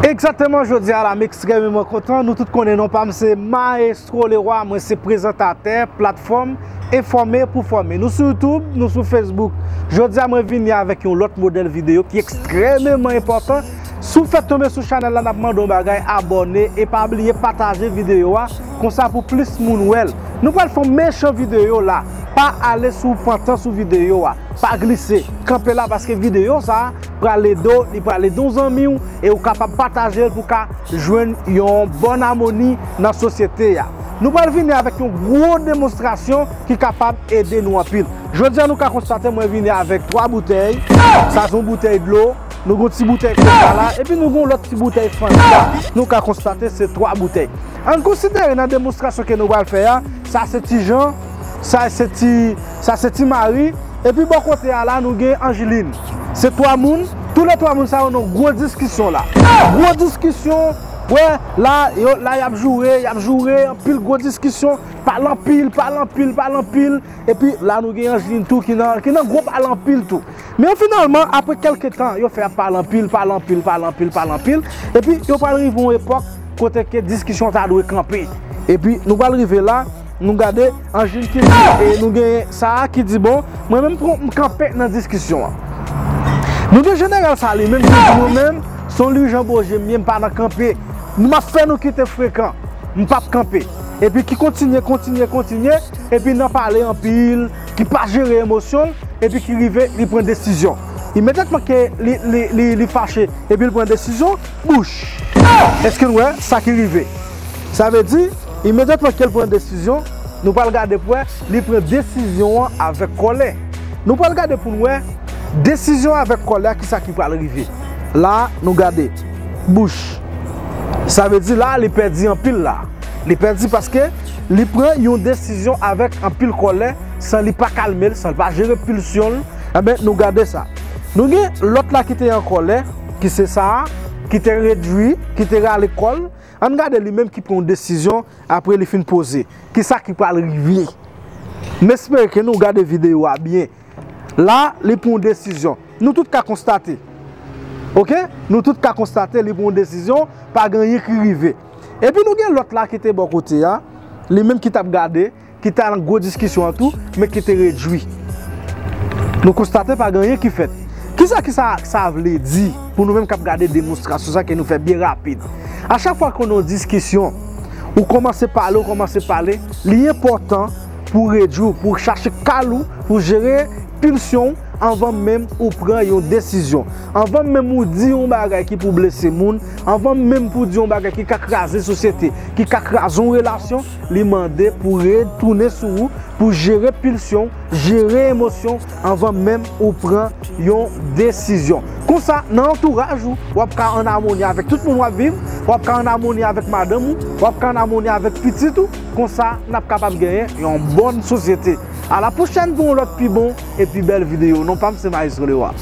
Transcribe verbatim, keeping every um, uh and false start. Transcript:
Egzakteman, jodi a la, m ekstrèmeman kontan. Nou tout konnen non pa m se Maestro Leroy, mwen se prezantatè platfòm Enfòme pou Fòme. Nou sou YouTube, nou sou Facebook. Jodi a, mwen vini avèk yon lòt modèl videyo ki ekstrèmeman enpòtan. Si w fèk tonbe sou chanèl la, n ap mande w bagay, abòne e pa bliye pataje videyo a, konsa pou plis moun wè l. Nou pral fè yon mechan videyo la. Pa ale sou pantan sou videyo a. Pa glise. Kanpe la paske videyo sa a pral ede w, li pral ede yon zanmi w e ou kapab pataje l pou ka jwenn yon bòn amoni nan sosyete a. Nou pral vini avèk yon gwo demonstrasyon ki kapab ede nou anpil. Jodi a nou ka konstate mwen vini avèk twa boutèy. Sa se yon boutèy dlo, nou gen yon ti boutèy koka la, epi nou gen yon lòt ti boutèy Fanta. Nou ka konstate se twa boutèy. Ann konsidere nan demonstrasyon ke nou pral fè a, sa se Ti Jan, sa se Ti, sa se Ti Mari, epi bò kote a la nou gen Angeline. Se twa moun, tou le twa moun sa yo nan gwo diskisyon la. Gwo diskisyon, wè, la, yo, la y ap joure, y ap joure, anpil gwo diskisyon, pale anpil, pale anpil, pale anpil. Epi la nou gen Angeline tou ki nan, ki nan gwo pale anpil tou. Men finalman, apre kèlke tan, yo fè ap pale anpil, pale anpil, pale anpil, pale anpil. Epi yo pral rive yon epòk kote ke diskisyon ta dwe kanpe. Epi nou pral rive la, nou gade Angeline ki di, e nou gen sa a ki di, bon, mwen menm pou m kanpe nan diskisyon an. Nou gen jeneral sa li menm ki di, mwen menm, se yon Louis Jean Beaugé m ye, m pa nan kanpe. M ap fè nou kite frekan. M p ap kanpe. Epi ki kontinye, kontinye, kontinye, epi nan pale anpil, ki pa jere emosyon l, epi ki rive, li pran desizyon. Imedyatman ke li, li, li, li fache, epi l pran desizyon, bouch. Èske n wè sa ki rive? Sa vle di, imedyatman ke l pran desizyon, nou pral gade pou wè, li pran desizyon an avèk kòlè. Nou pral gade pou n wè, desizyon avèk kòlè a, kisa ki pral rive. La, nou gade, bouch. Sa vle di la, li pèdi anpil la. Li pèdi paske li pran yon desizyon avèk anpil kòlè, san li pa kalme l, san li pa jere pilsyon l. Enben, nou gade sa. Nou gen lòt la ki te an kòlè, ki se sa a, ki te redwi, ki te rale kò l. Ann gade li menm ki pran yon desizyon apre li fin poze. Kisa ki pral rive? M espere ke nou gade videyo a byen. La, li pran yon desizyon. Nou tout ka konstate. Oke? Nou tout ka konstate li pran yon desizyon, pa gen anyen ki rive. Epi nou gen lòt la ki te bò kote a, li menm ki t ap gade, ki te nan gwo diskisyon an tou, men ki te redwi. Nou konstate pa gen anyen ki fèt. Kisa ki sa, sa vle di pou nou menm k ap gade demonstrasyon sa ke nou fè byen rapid? A chak fwa ke w nan yon diskisyon, ou kòmanse pale, ou kòmanse pale, li enpòtan pou w redwi w, pou w chache kalm ou, pou w jere pilsyon w anvan menm ou pran yon desizyon. Anvan menm ou di yon bagay ki pou blese moun, anvan menm pou w di yon bagay ki ka kraze sosyete, ki ka kraze yon relasyon, li mande pou w retounen sou ou, pou w jere pilsyon w, jere emosyon w, anvan menm ou pran yon desizyon. Konsa, nan antouraj ou, w ap ka an amoni avèk tout moun w ap viv, w ap ka an amoni avèk madanm ou, w ap ka an amoni avèk pitit ou, konsa, n ap kapab genyen yon bòn sosyete. A la pwochèn pou yon lòt pi bon e pi bèl videyo. Non pa m se Maestro Leroy.